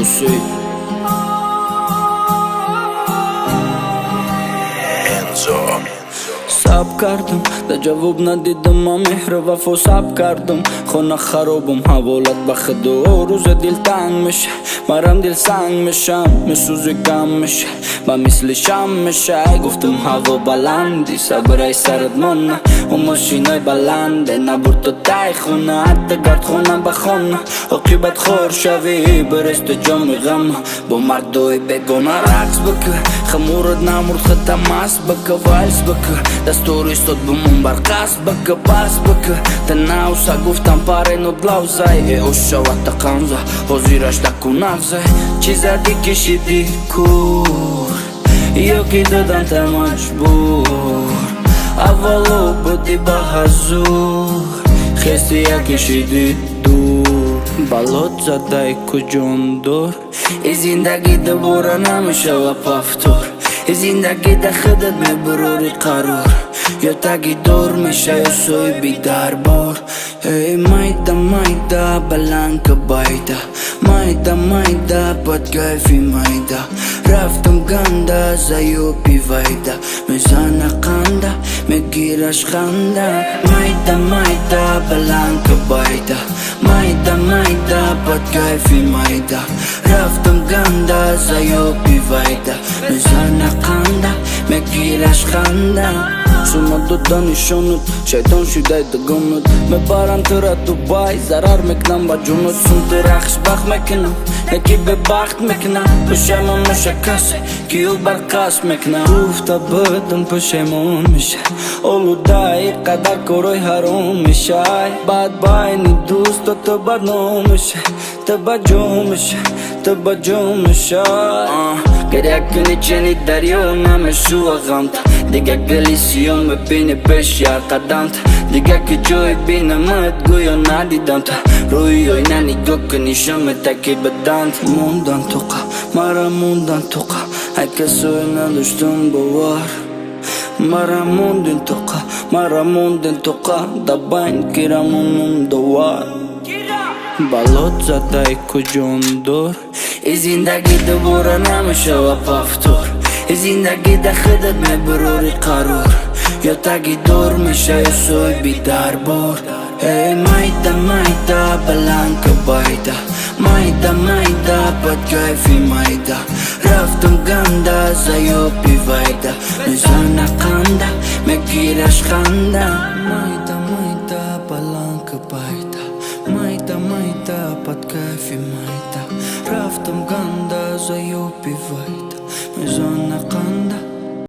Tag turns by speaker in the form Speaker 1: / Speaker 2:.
Speaker 1: Уси.
Speaker 2: Энзо.
Speaker 1: Саб кардам, да ҷавоб надидам, ман меҳру вафо саб кардам. Хона харобам, ҳаволат ба худо. Рӯза дил танг меша, марам дил санг мешам. Месӯзи кам меша, ба мисли шам меша. Гуфтам ҳаво баланди, сабрай сарат мона. О мошинои баланде набурд то тай хона. Ҳатта гард хона ба хона, оқибат хор шавӣ. Биресте ҷоми ғама, бо мардои бегона рақс бикӣ. Хамурат намурд, хата маст бикӣ, вальс бикӣ. Дастур истод бимон бар қасд бикӣ, пас бикӣ. Та науса гуфтам парено длавзай. Э ошавата қанза, ҳозираш даку нағзай. Чӣ задӣ кишидӣ кур, ё ки додан та маҷбур. Аввало будӣ ба ҳазур, хести як кишидӣ дур. Балот задай куҷондор, и зиндагӣ дубора намешава повтор. И зиндагӣ да худат мебурори қарор. Ё таги дор меша, ё соҳиби дарбор. Эй майда, майда, баланка байда. Майда, майда, под кайфи майда. Рафтам ганда, заёби вайда. Мезана қанда, мегираш ханда. Майда, майда, баланка байда. Майда, майда, под кайфи майда. Рафтам ганда, заёби вайда. Мезана қанда, мегираш ханда. Сума дода нишонат, шайтон шудай дагонат. Мебарам тура Дубай, зарар мекунам ба ҷонат. Сум тура хушбахт мекунам, яки бебахт мекунам. Пушаймон меша касе, ки ӯ бар қасд мекунам. Гуфта будам пушаймон меша, олудаи қадар корҳои ҳаром мешай. Баъд байни дӯсто ту барном меша, ту ба ҷо меша, ту ба ҷо мешай. Гиря кунӣ чени дарё намешува ғамта. Дига гили сиём мебини пеш яр қадамта. Дига ки ҷой бинамад, гӯё надидамта. Рӯи оина нигоҳ кунӣ, шамета ки бадант. Мондан тоқа, мара мондан тоқа. Ай касое надоштам бовар. Мара мондин тоқа, мара мондин тоқа. Да байн кирамонум довар. Балот задай куҷондор, и зиндагӣ дубора намешава повтор. И зиндагӣ да худат мебурори қарор. Ё таги дор меша, ё соҳиби дарбор. Эй майда, майда, баланка байда. Майда, майда, под кайфи майда. Рафтам ганда, заёби вайда. Мезана қанда, мегираш ханда. Майда, майда, баланка байда. Майда, майда, под кайфи майда. Рафтам ганда, заёби вайда. Мезана қанда.